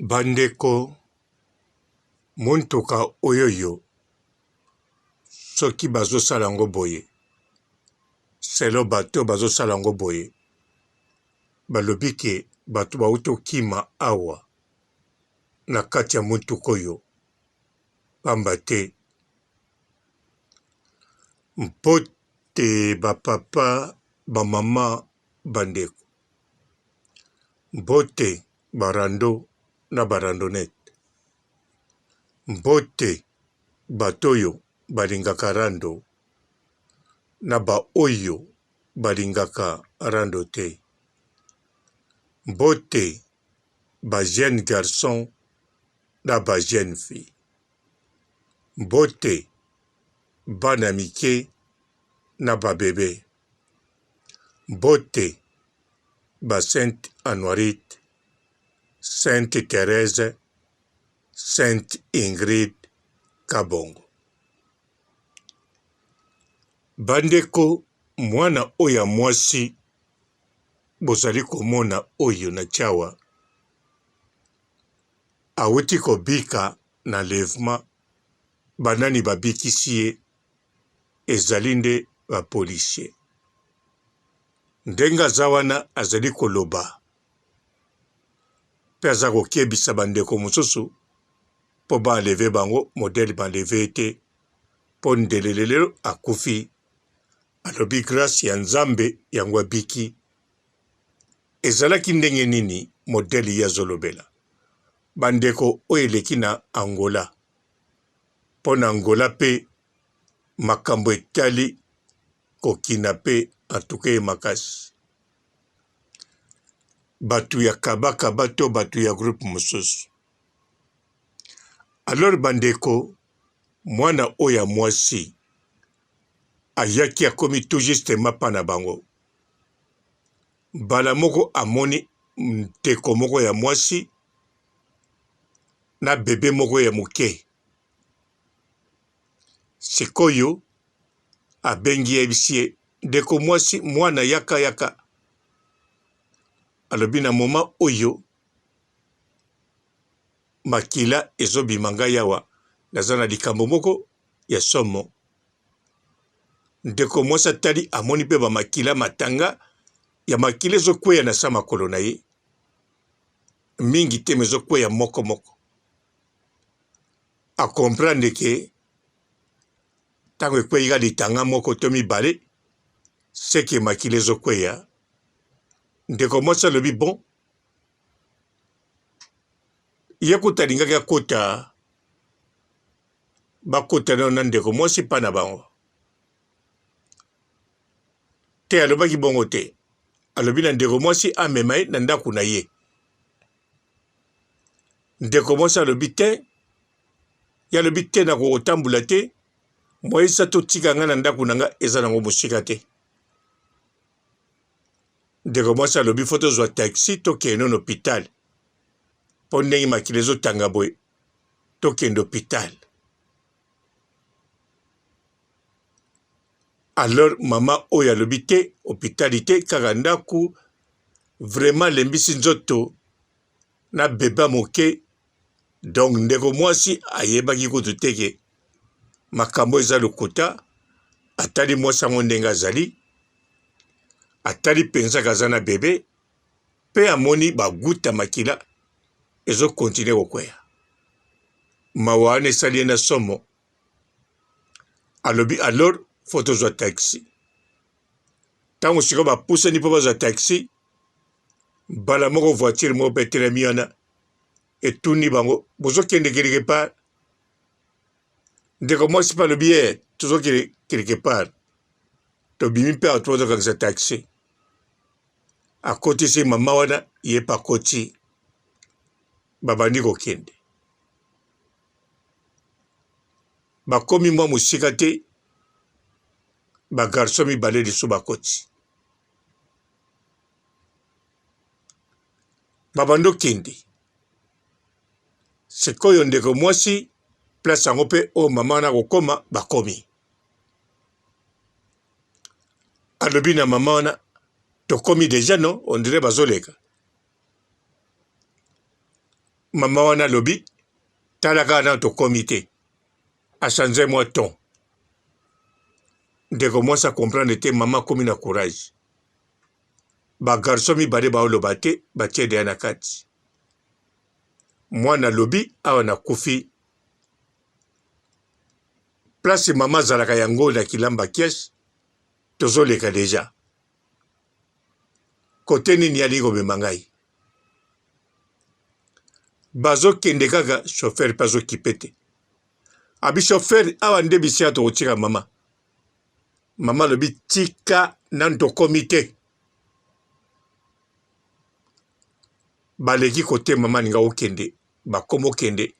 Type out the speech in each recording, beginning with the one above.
Bandeko, motuka oyoyo soki bazosala yango boye, selon bato oyo bazosala yango boye, balobi ke bato bauti kokima awa na kati ya motuka oyo pamba te mpo te ba papa, ba mama, bandeko. Mbote ba rando na ba randonnette. Mbote bato oyo balingaka rando na ba oyo balingaka rando te. Mbote ba jeunes garçons na ba jeunes filles. Mbote bana mike na ba bebes. Mbote ba sainte Anuarite, sainte Therèse, sainte Ingrid Kabongo. Bandeko mwana oyo ya mwasi bozali komona oyo na tshawa awuti kobika na enlèvement banani babikisi ye ezali nde ba policiers. Ndenge aza wana azali koloba pe aza kokebisa ba ndeko mosusu po ba enlever bango modèle ba enlever ye te po ndele lelo akufi alobi grace ya Nzambe yango abiki. Ezalaki ndenge nini modèle ye azolobela ba ndeko oyo eleki na Angola po na Angola pe makambo etali kokina pe en tout cas ye makasi. Batu ya kaba kaba to batu ya groupe mosusu. Alors ba ndeko mwana oyo ya mwasi ayaki akomi tout juste mapa na bango. Mbala moko amoni ndeko moko ya mwasi na bebe moko ya moke. Sikoyo abengi ye ayebisi ye ndeko mwasi mwana yaka yaka alobi na moment oyo makila ezobima ngai awa naza na likambo moko ya somo ndeko mwasi atali amoni mpe bamakila matanga ya makila ezokweya na sa makolo na ye mingi te ma ezokweya moko moko a comprendre ke ntango ekweyi ka litanga moko to mibale seke makila ezokweya ndeko mwasi alobi bon ye kuta alingaki akota bakota nano na ndeko mwasi mpa na bango te alobaki bongo te alobi na ndeko mwasi amema ye na ndako na ye Ndeko mwasi alobi te, ye alobi te na kokotambola te, moyesa totika ngai na ndako na ngai eza nango mosika te. Ndeko mwasi alobi fo tozwa taxi tokende na hopital mpo ndenge makila ezotanga boye tokende hopital. Alors mama oyo alobi te hopital te kaka ndako vraiment alembisi nzoto na bebe moke donc ndeko mwasi ayebaki kutu te ke makambo eza lokuta atali mwasi yango ndenge azali atali mpenza kaza na bebe mpe amoni baguta makila ezo kontinue kokwea mawa wana esali ye na somo alobi alors fo tozwa taxi ntango sikoyo bapusani mpo bazwa taxi mbala moko voiture moko mpe etelemi wana etuni bango bozokende quelque part ndeko mwasi mpe alobi ye tozokende quelque part tobimi mpe awa tozokangisa taxi akotisi mama wana ye mpe akoti babandi kokende bakomi mwa mosika te ba garçon mibale lisusu bakoti babandi okende sikoyo ndeko mwasi place yango mpe oyo mama wana akokoma bakomi alobi na mama wana tokomi deja no ondire bazoleka. Mama wana alobi tala kaka nano tokomi te, achange mwa ton. Ndeko mwasi acomprendre te, mama akomi na courage. Ba garçon mibale baoloba te, batie deya na kati. Mwana alobi awa nakufi. Place mama azalaka yango na Kilamba Kies, tozoleka deja. Kote nini alingi komema ngai? Bazokende kaka, chauffeur mpe azokipe te. Abi chauffeur, awa nde bisika tokotika mama. Mama alobi tika nanu tokomi te. Baleki kote mama alinga kokende, bakomi okende,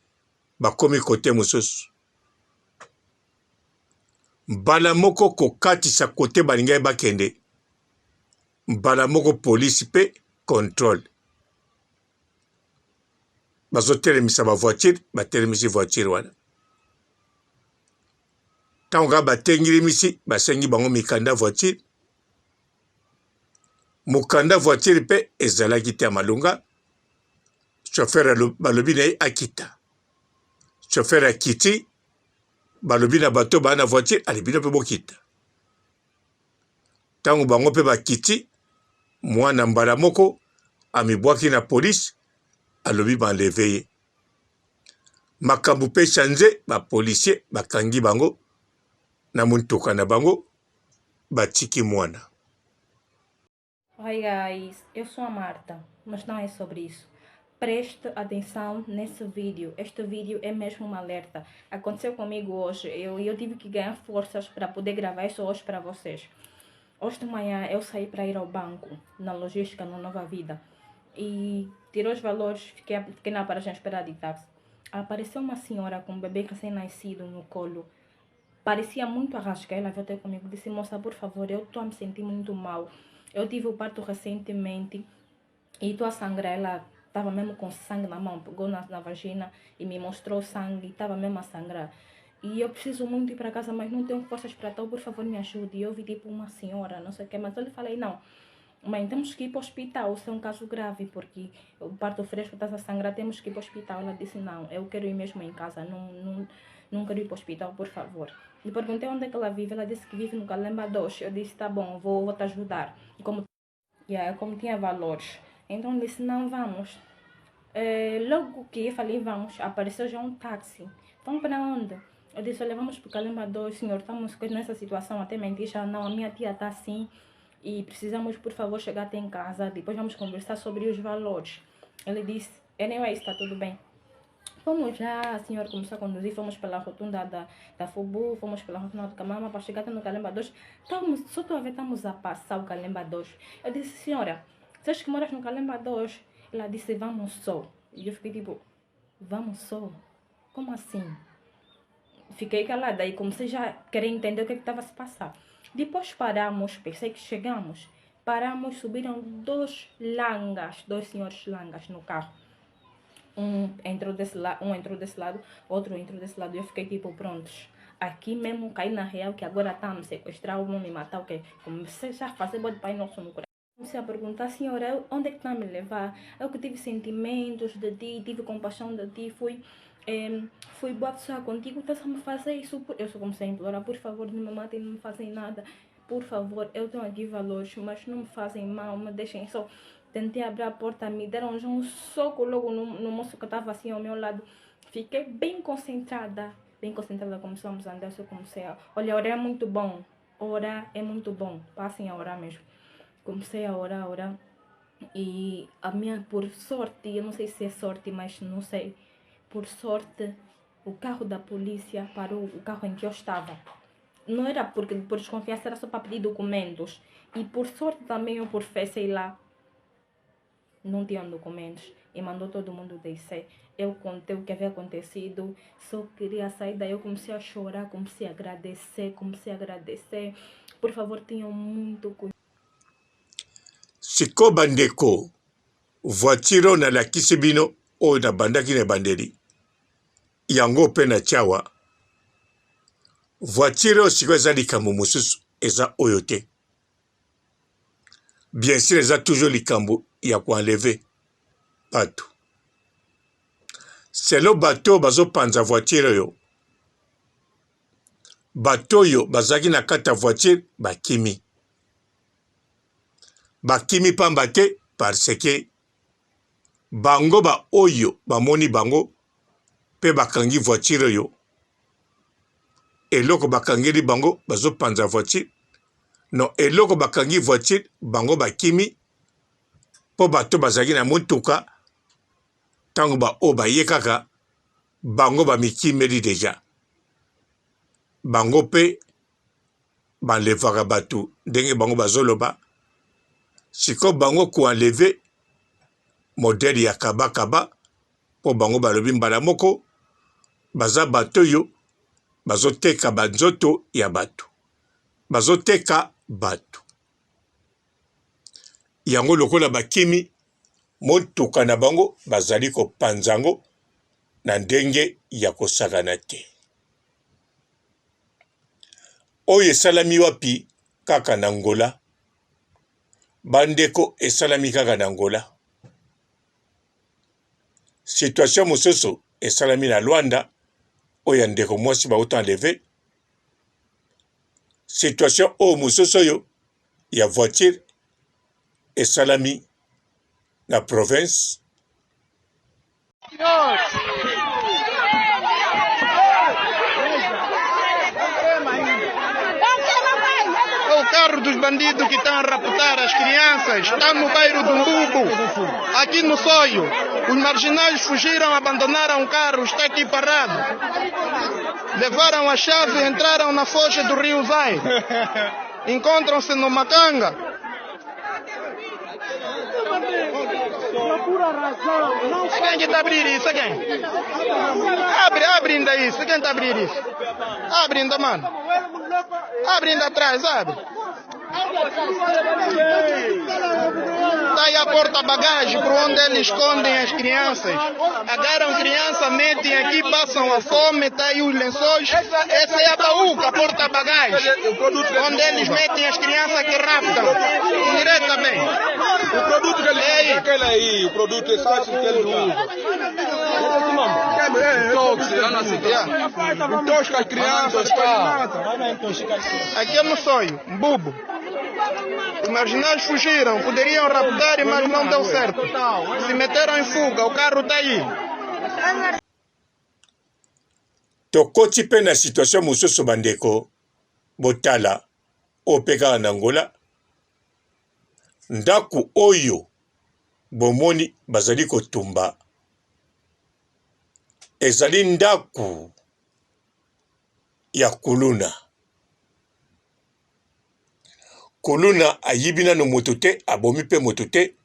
bakomi kote mosusu. Mbala moko kokatisa kote balingaki bakende, mbala moko polisi mpe controle bazotelemisa ba voiture, batelemisi voiture wana. Ntango kaka batengilimisi, basengi bango mikanda voiture. Mokanda voiture mpe ezalaki te ya malonga. Chauffeur balobi na ye akita. Chauffeur akiti, balobi na bato baa na voiture, ale bino mpe bokita. Ntango bango mpe bakiti, mwana mbala moko amibwaki na polise, alobi ba enleve ye. Makambo mpe change, ba policier bakangi bango na motuka na bango, batiki mwana. Hi guys, eu sou a Marta, mas não é sobre isso. Preste atenção nesse vídeo. Este vídeo é mesmo um alerta. Aconteceu comigo hoje. Eu, eu tive que ganhar forças para poder gravar isso hoje para vocês. Hoje de manhã eu saí para ir ao banco, na logística, no Nova Vida. E tirou os valores, fiquei, fiquei na paragem a esperar de táxi. Apareceu uma senhora com um bebê recém-nascido no colo. Parecia muito arrasca. Ela veio ter comigo e disse: Moça, por favor, eu estou a me sentir muito mal. Eu tive o parto recentemente e estou a sangrar. Ela estava mesmo com sangue na mão, pegou na, na vagina e me mostrou sangue, estava mesmo a sangrar. E eu preciso muito ir para casa, mas não tenho forças para tal, por favor, me ajude. E eu vi tipo uma senhora, não sei o que, mas eu lhe falei: Não, mãe, temos que ir para o hospital, isso é um caso grave, porque o parto fresco está a sangrar, temos que ir para o hospital. Ela disse: Não, eu quero ir mesmo em casa, não, não, não quero ir para o hospital, por favor. E perguntei onde é que ela vive, ela disse que vive no Calemba 2. Eu disse: Tá bom, vou, vou te ajudar. E como, yeah, como tinha valores. Então disse: Não, vamos. Logo que eu falei vamos, apareceu já um táxi. Vamos para onde? Eu disse: Olha, vamos para o Calemba 2, senhor, estamos nessa situação. Até menti já, não, a minha tia está assim e precisamos, por favor, chegar até em casa. Depois vamos conversar sobre os valores. Ele disse: Anyway, está tudo bem. Fomos já, a senhora começou a conduzir, fomos pela rotunda da, da Fubu, fomos pela rotunda do Camama para chegar até no Calemba 2. Estamos, só estou a ver, estamos a passar o Calemba 2. Eu disse: Senhora, você acha que moras no Calemba 2? Ela disse: Vamos só. E eu fiquei tipo: Vamos só? Como assim? Fiquei calada e comecei já a querer entender o que é estava a se passar. Depois paramos, pensei que chegamos. Paramos, subiram dois langas, dois senhores langas no carro. Um entrou desse, la um entrou desse lado, outro entrou desse lado. E eu fiquei tipo, prontos. Aqui mesmo caí na real que agora tá a me sequestrar ou vão me matar, o quê? Comecei já a fazer bode pai nosso no coração. Comecei a perguntar, senhora, onde é que está a me levar? Eu que tive sentimentos de ti, tive compaixão de ti, fui, fui boa pessoa contigo, estás a me fazer isso? Eu só comecei a implorar, por favor, não me matem, não me fazem nada. Por favor, eu tenho aqui valores, mas não me fazem mal, me deixem só. Tentei abrir a porta, me deram já um soco logo no, no moço que estava assim ao meu lado. Fiquei bem concentrada, começamos a andar, eu comecei a... Olha, orar é muito bom, orar é muito bom, passem a orar mesmo. Comecei a orar, a orar. E a minha, por sorte, eu não sei se é sorte, mas não sei. Por sorte, o carro da polícia parou, o carro em que eu estava. Não era porque por desconfiança, era só para pedir documentos. E por sorte também, ou por fé, sei lá, não tinham documentos. E mandou todo mundo descer. Eu contei o que havia acontecido, só queria sair daí. Eu comecei a chorar, comecei a agradecer, comecei a agradecer. Por favor, tenham muito cuidado. Sikoyo bandeko, voiture oyo nalakisi bino oyo nabandaki na ebandeli, yango mpe natie awa. Voiture oyo sikoyo eza likambo mosusu, eza oyo te. Bien sûr eza toujours likambo ya ko enlever bato. Selon bato oyo bazopanza voiture oyo, bato oyo bazalaki na kati ya voiture bakimi. Bakimi pamba te parce que bango ba oyo bamoni bango pe bakangi voiture oyo, eloko bakangeli bango bazopanza voiture non, eloko bakangi voiture bango bakimi mpo bato bazalaki na motuka ntango baoyo baye kaka bango bamikimeli deja bango mpe banlevaka bato ndenge bango bazoloba sikoyo bango koenleve modele ya kabakaba mpo bango balobi mbala moko baza bato oyo bazoteka banzoto ya bato bazoteka bato yango lokola bakimi motuka na bango bazali kopanza yango na ndenge ya kosakana te. Oyo esalami wapi? Kaka na Angola. Bandeko, esalami kaka na Angola. Situation mosusu esalami na Luanda, oyo ya ndeko mwasi bauta enleve. Situation oyo mosusu oyo ya voiture esalami na province. O carro dos bandidos que estão a raptar as crianças está no bairro do Mbubu, aqui no Soio. Os marginais fugiram, abandonaram o carro, está aqui parado. Levaram a chave e entraram na foz do rio Zai. Encontram-se no Macanga. Quem que está abrir isso? Quem? Abre, abre ainda isso. Quem está abrir isso? Abre ainda, mano. Abre ainda atrás, abre. Está aí a porta-bagagem por onde eles escondem as crianças. Agarram criança, metem aqui, passam a fome, está aí os lençóis. Essa é a baúca, a porta-bagagem. Onde eles metem as crianças que raptam. Diretamente. O produto que ele usa é aquele aí, o produto é só esse que ele usa. Intoxica as crianças, pá. Aqui é no sonho, Bubo. Os marginais fugiram, poderiam raptar, mas não deu certo. Se meteram em fuga, o carro está aí. Tokoti mpe na situation mosusu bandeko, botala oyo mpe kaka na Angola, ndako oyo bomoni bazali kotumba ezali ndako ya kuluna. Kuluna ayibi nanu moto te, abomi pe moto te,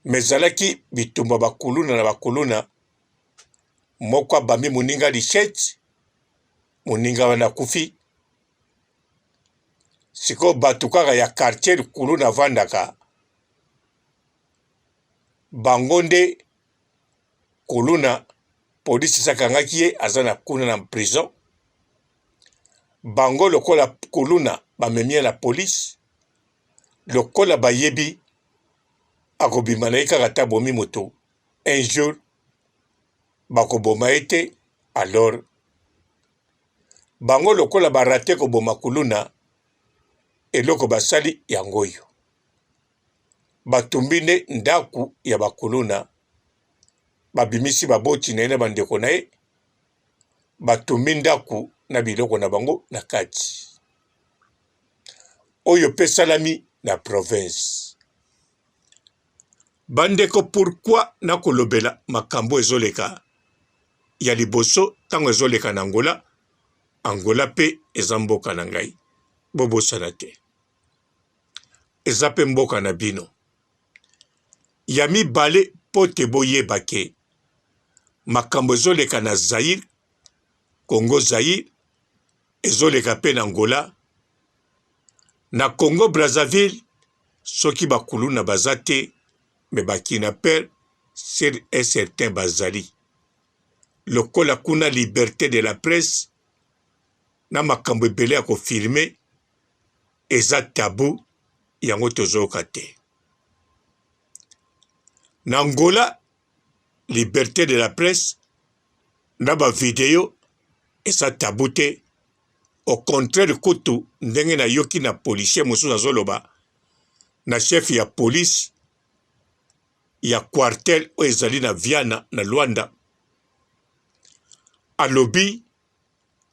mais ezalaki bitumba ba kuluna na ba kuluna, moko abambi moninga lichette, moninga wana akufi. Sikoyo bato kaka ya quartier kuluna avandaka, bango nde kuluna polisi esi akangaki ye aza na kuna na prison bango lokola kuluna bamemi ye na polisi lokola bayebi akobima na ye kaka ata abomi moto un jour bakoboma ye te alors bango lokola barate koboma kuluna eloko basali yango oyo Batumbi nde ndaku ya ba kuluna, babimisi baboti na ye na bandeko na ye, batumbi ndaku na biloko na bango na kati. Oyo pe esalami na province. Bandeko pourquoi nakolobela makambo ezoleka ya liboso tango ezoleka na Angola, Angola pe eza mboka na ngai, bobosana te. eza pe mboka na bino. Ya mibale po te boyeba ke makambo ezoleka na Zaïre, Congo Zaïre, ezoleka pe na Angola, na Congo Brazzaville soki ba kuluna baza te mais ba kidnappeurs sur et certain bazali. Lokola kuna liberte de la presse na makambo ebele ya ko filmer eza tabou yango tozoyoka te. Na Angola Liberte de la presse na ba video eza tabou te, au contraire kutu ndenge nayoki na policier mosusu azoloba na chef ya police ya quartel oyo ezali na Viana na Luanda, alobi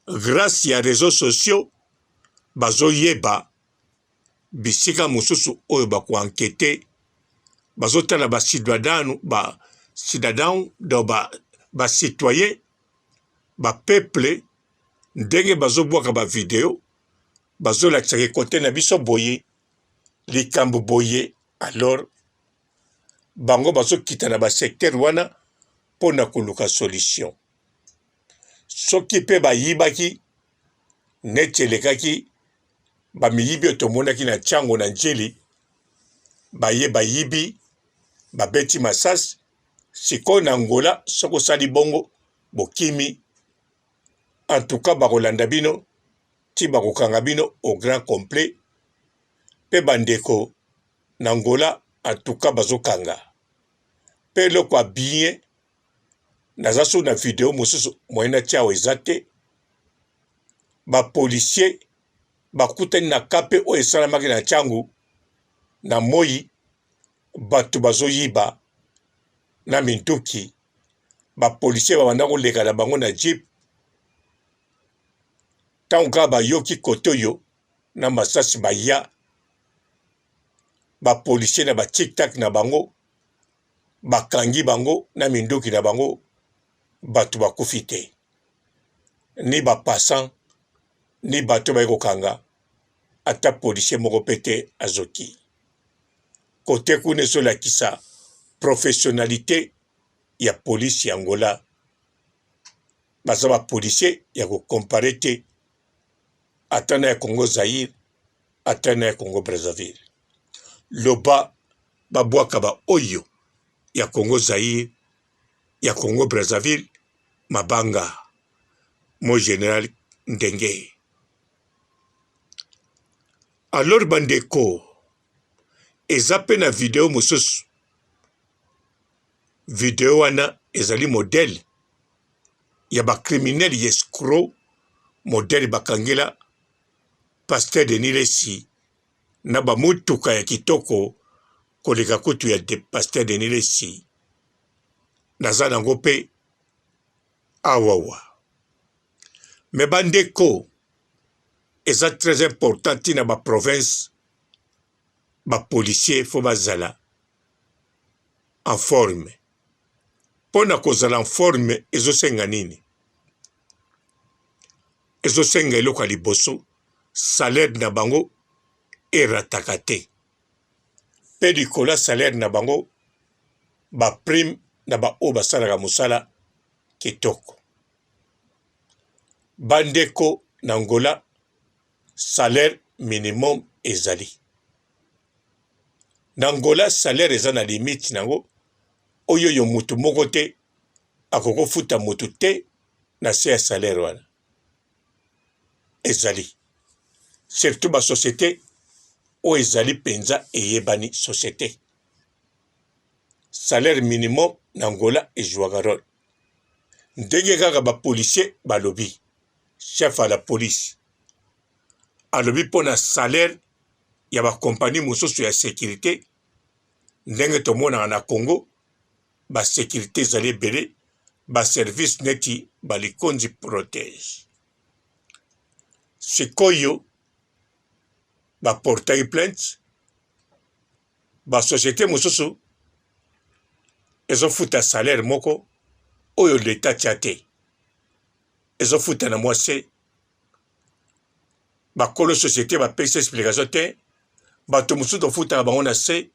grace ya reseaux sociaux bazoyeba bisika mosusu oyo bako enqueter, bazotala ba cidadano ba cidadão donc ba, ba citoyen ba peuple ndenge bazobwaka ba video bazolakisaka ekote na biso boye likambo boye alors bango bazokita na ba secteur wana mpo na koluka solution. Soki mpe bayibaki neti elekaki ba miyibi oyo tomonaki na Tshangu na Ndjili baye bayibi babeti masasi sikoyo na Angola soki osali bongo bokimi en tout cas bakolanda bino ti bakokanga bino au grand complet pe bandeko na Angola en tout cas bazokanga pe eloko ya bien naza so na video mosusu moyen natia awa eza te ba policier bakutani na kape oyo esalamaki na Tshangu na moyi bato bazoyiba na minduki ba policier babanda koleka na bango na jeep ntango kaka bayoki kote oyo na masasi baya ba policier na ba tic tac na bango bakangi bango na minduki na bango bato bakufi te ni ba passant ni bato baye kokanga ata policier moko pe te azoki kote kuna ezolakisa professionnalité ya police ya Angola baza ba policier ya ko comparer te ata na ya Congo Zaire ata na ya Congo Brazzaville loba babwaka ba oyo ya Congo Zaire ya Congo Brazzaville mabanga mon general Ndenge alors bandeko eza pe na video mosusu video wana ezali modèle ya ba criminel ya escroc modèle bakangela pasteur Denis Lessi na ba mutuka ya kitoko koleka kutu ya pasteur Denis Lessi naza nango pe awawa me bandeko eza très important ntina ba province ba policier fo bazala en forme mpo na kozala en forme ezosenga nini ezosenga eloko ya liboso salaire na bango erataka te mpe likolo ya salaire na bango ba prime na baoyo basalaka mosala kitoko. Bandeko na Angola salaire minimum ezali. Na Angola salaire eza na limite na yango oyo yo mutu moko te akoki kofuta mutu te na se ya salaire wana. Ezali surtout ba societe oyo ezali mpenza eyebani societe. Salaire minimum na Angola ejouaka role. Ndenge kaka ba policiers balobi, chef ya la police alobi mpo na salaire ya ba compagnie mosusu ya securite, ndenge tomonaka na Congo ba securite ezali ebele, ba service neti ba likonzi protege. Sikoyo ba portaki plainte ba societe mosusu ezofuta salaire moko oyo leta atia te, ezofuta na mwa se. Bakolo societe bapesi explication te, bato mosusu tofutaka bango na se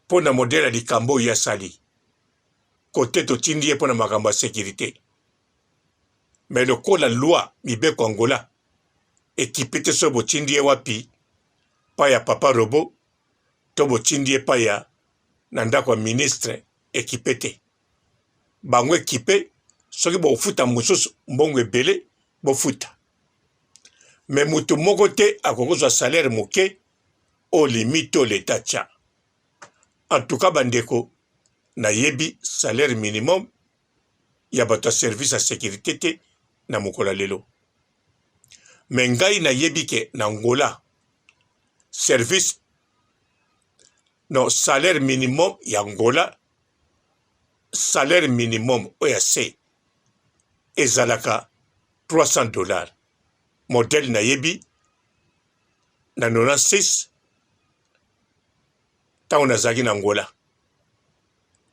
mpo na modele ya likambo oyo ye asali kote totindi ye mpo na makambo ya securite. Mais lokola loi mibeko Angola ekipe te soki botindi ye wapi pa ya papa robot to botindi ye pa ya na ndako ya ministre ekipe te bango ekipe soki bokofuta mosusu mbongo ebele bofuta me moto moko te akoki kozwa salaire moke oyo limite oyo leta atya en tout cas bandeko. Nayebi salaire minimum ya bato ya service ya securite te na mokolo ya lelo. Mais ngai nayebi ke na Angola service non salaire minimum ya Angola salaire minimum oyo ya se ezalaka 300 dollars modèle nayebi na 96 ntango nazalaki na Angola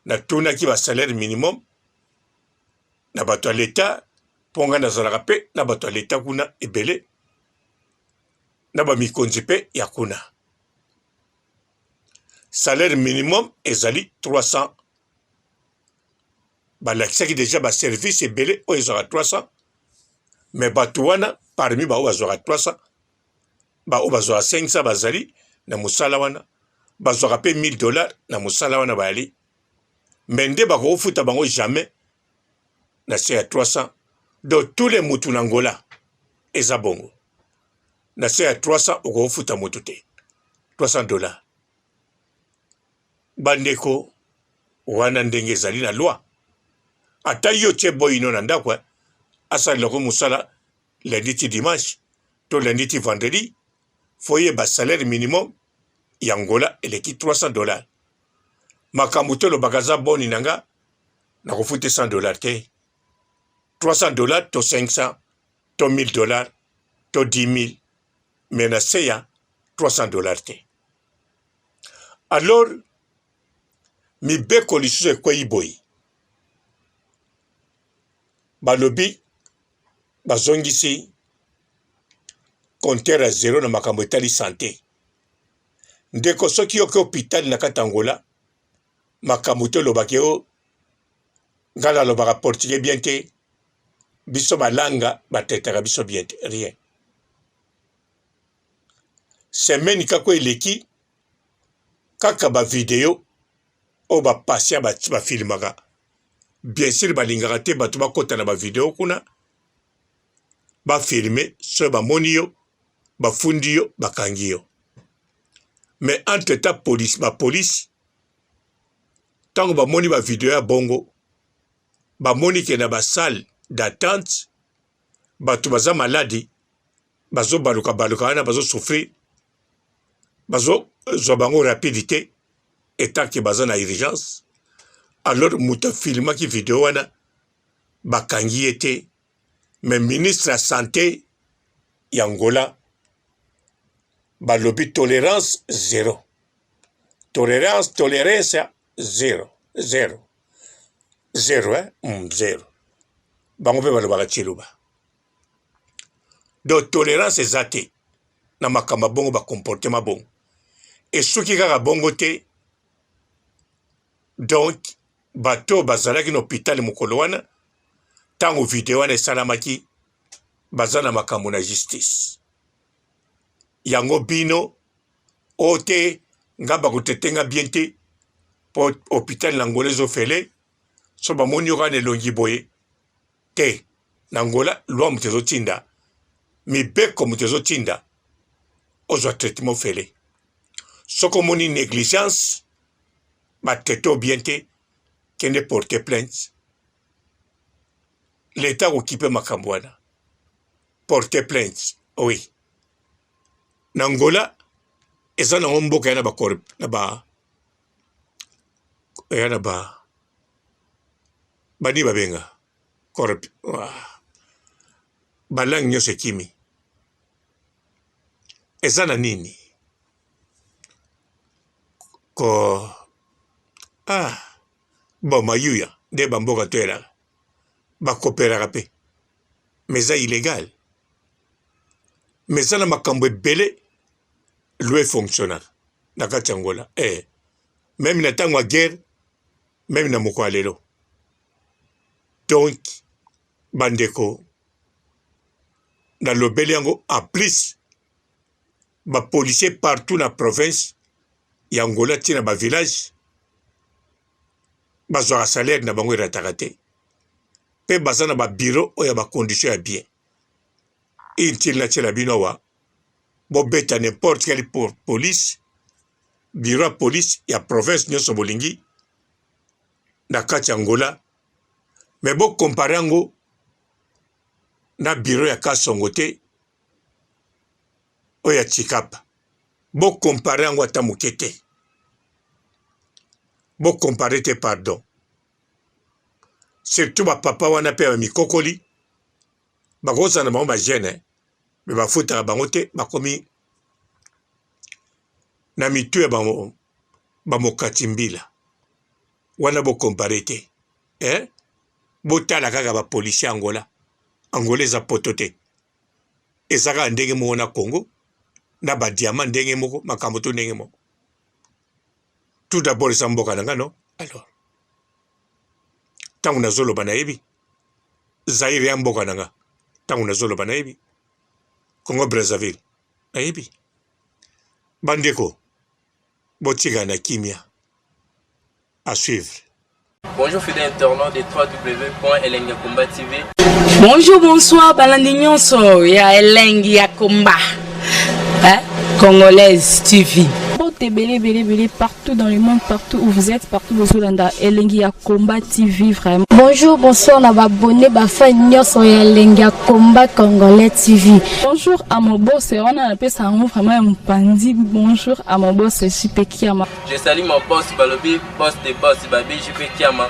natunaki ba salaire minimum na bato ya leta mpo ngai nazalaka mpe na bato ya leta kuna ebele na bamikonzi mpe ya kuna salaire minimum ezali 300 balakisaki deja baservice ebele oyo ezwaka 300 me bato wana parmi baoyo bazwaka 300 baoyo bazwaka 500 bazali na mosala wana bazwaka mpe 1000 dollars na mosala wana bayali me nde bakofuta bango jamais na se ya 300 donc tous les mutu na Angola eza bongo na se ya 300 okofuta mutu te 300 dollars bandeko wana ndenge ezali na loi ata yo tie boyino na ndako eh, asalelako mosala lundi ti dimanche to lundi ti vendredi fo yeba salaire minimum ya Angola eleki 300 dollars makambo tolobaka aza boni na nga nakofuta 100 dollars te 300 dollars to 500 to 1000 dollars to 10000 mais na se ya 300 dollars te alors mibeko lisusu ekwei boye balobi bazongisi compteur ya zero na makambo etali sante ndeko soki yoki hôpital na kati Angola makambo te olobaki o ngai nalobaka portugais bien te biso balanga batetaka biso bien te rien semaine kako eleki kaka bavideo oyo bapasia bafilmaka bien sur balingaka te bato bakota na bavideo kuna bafilme soki bamoni yo bafundi yo bakangi yo mais entre temps police bapolice ntango bamoni bavideo ya bongo bamoni ke na basalle d'attente bato baza maladi bazobaluka baluka wana bazosouffrir bazozwa bango rapide te etant ke baza na urgence alors moto afilmaki video wana bakangi ye te mais ministre ya sante ya Angola balobi tolerance zero tolerance tolerance zero zero zero eh? Zero bango mpe balobaka tshiluba donc tolerance eza te na makambo ya bongo bacomportement bongo esuki kaka bongo te donc bato oyo bazalaki na hôpital mokolo wana ntango video wana esalamaki baza na makambo na justice yango bino oyo te nga bakotete nga bien te mpo hôpital na Angola ezofele so bamoni yo kaka na elongi boye te na Angola loi moto ezotinda mibeko moto ezotinda ozwa traitement ofele soki omoni négligence batraite o bien te kende porte plainte leta akokipe makambo wana porte plainte oui na Angola eza nango mboka ya na ba na ba ya na ba bani babenga corp ah. balangue nyonso ekimi eza na nini ko ah bon mayuya nde bamboka toyelaka bakoperaka mpe mais eza illegal mais eza na makambo ebele loi efonctionnaka na kati ya Angola eh. Meme na ntango ya guerre meme na mokolo ya lelo donc bandeko nalobeli yango en plus bapolicier partout na province ya Angola ti na bavillage bazwaka salaire na bango erataka te mpe baza na babiro oyo ya bacondition ya bien inutile natiela bino awa bobeta n'importe quelle police bureau ya police ya province nyonso bolingi. na kati ya Angola mais bo comparer yango na bureau ya Kasongo te oyo ya Tshikapa bo comparer yango ata moke te bo comparer te pardon surtout ba papa wana pe ya mikokoli bakozala na bango ba jeune mais bafutaka bango te bakomi na mitu ya ba mokati mbila wana bo compare te eh? Botala kaka ba policier Angola Angola eza poto te eza kaka ndenge moko na Congo na ba diamant ndenge moko makambo to ndenge moko tout d'abord eza mboka na nga no alors ntango nazoloba nayebi Zaire ya mboka na nga ntango nazoloba nayebi Congo Brazzaville nayebi bandeko botika na kimia à suivre. Bonjour fidèle internaute de www.elengiyakomba TV. Bonjour, bonsoir, balandi nyonso ya Elengi ya Komba. Hein? Congolaise TV. Mbote ebele ebele ebele partout dans le monde, partout où vous êtes, partout bozolanda Elengi ya Combat TV vraiment. Bonjour, bonsoir na ba abonné ba fan nyonso ya Elengi ya Combat Congolais TV. Bonjour à mon boss, wana napesa yango vraiment ya mopanzi. Bonjour à mon boss JP Kiama. Je salue mon boss balobi boss de boss babi JP Kiama.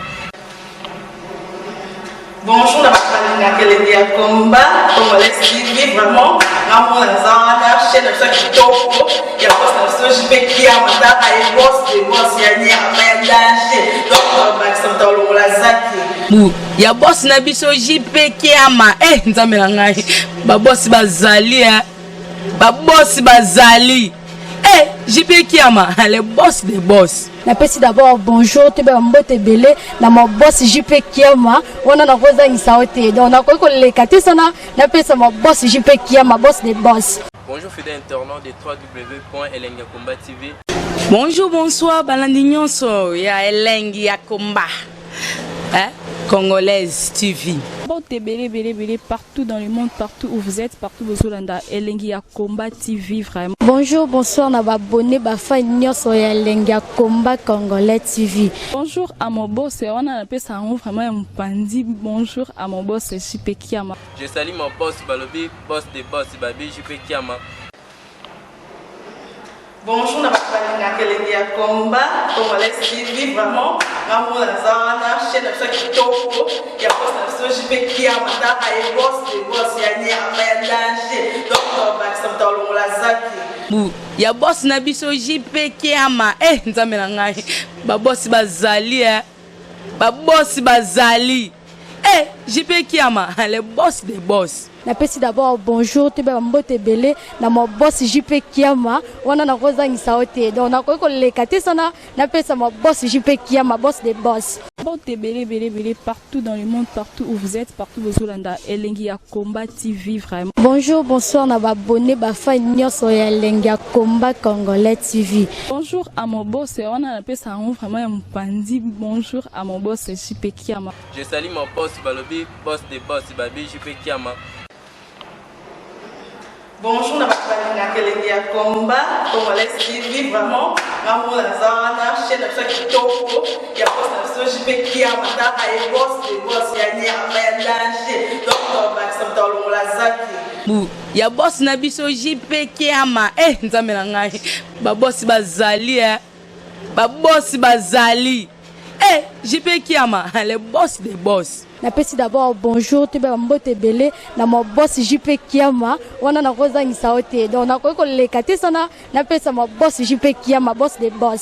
Bonjour na bato balingaka elengi ya combat congolais TV vraiment ngamona naza wana chaîne na biso ya kitoko ya boss na biso JP Kiama tala ye boss de boss ya nyama ya danger donc bakisa moto alongola zaki bu ya boss na biso JP Kiama eh nzambe na ngai ba boss bazali eh ba boss bazali eh JP Kiama le boss de boss. Napesi d'abord bonjour toyeba mbote ebele na ma boss JP Kiama wana nakozangisa yo te donc nakoki koleka te sana napesa ma boss JP Kiama boss de boss. Bonjour fidèle internaute de www.elengiyakomba TV. Bonjour, bonsoir, balandi nyonso ya Elengi ya Komba. Hein? Congolaise TV. Mbote ebele ebele ebele partout dans le monde, partout où vous êtes, partout bozolanda Elengi ya Combat TV vraiment. Bonjour, bonsoir na ba abonné ba fan nyonso ya Elengi ya Combat Congolais TV. Bonjour à mon boss, wana napesa yango vraiment ya mopanzi. Bonjour à mon boss JP Kiama. Je salue mon boss balobi boss de boss babi JP Kiama. Bonjour na bato balingaka elengi ya combat congolais TV vraiment ngamona naza wana chaîne na biso ya kitoko ya boss na biso JP Kiama tala ye boss de boss ya nyama ya danger donc bakisa moto alongola zaki bu ya boss na biso JP Kiama eh nzambe na ngai ba boss bazali eh ba boss bazali eh JP Kiama le boss de boss. Napesi d'abord bonjour toyeba mbote ebele na ma boss JP Kiama wana nakozangisa yo te donc nakoki koleka te sana napesa ma boss JP Kiama boss de boss. Mbote ebele ebele ebele partout dans le monde, partout où vous êtes, partout bozolanda Elengi ya Combat TV vraiment. Bonjour, bonsoir na ba abonné ba fan nyonso ya Elengi ya Combat Congolais TV. Bonjour à mon boss, wana napesa yango vraiment ya mopanzi. Bonjour à mon boss JP Kiama. Je salue mon boss balobi boss de boss babi JP Kiama. Bonjour na bato balingaka elengi ya combat congolais TV vraiment ngamona naza wana chaîne na biso ya kitoko ya boss na biso JP Kiama tala ye boss de boss ya nyama ya danger donc bakisa moto alongola zaki bu ya boss na biso JP Kiama eh nzambe na ngai ba boss bazali eh ba boss bazali eh JP Kiama le boss de boss. Napesi d'abord bonjour toyeba mbote ebele na ma boss JP Kiama wana nakozangisa yo te donc nakoki koleka te sana napesa ma boss JP Kiama boss de boss.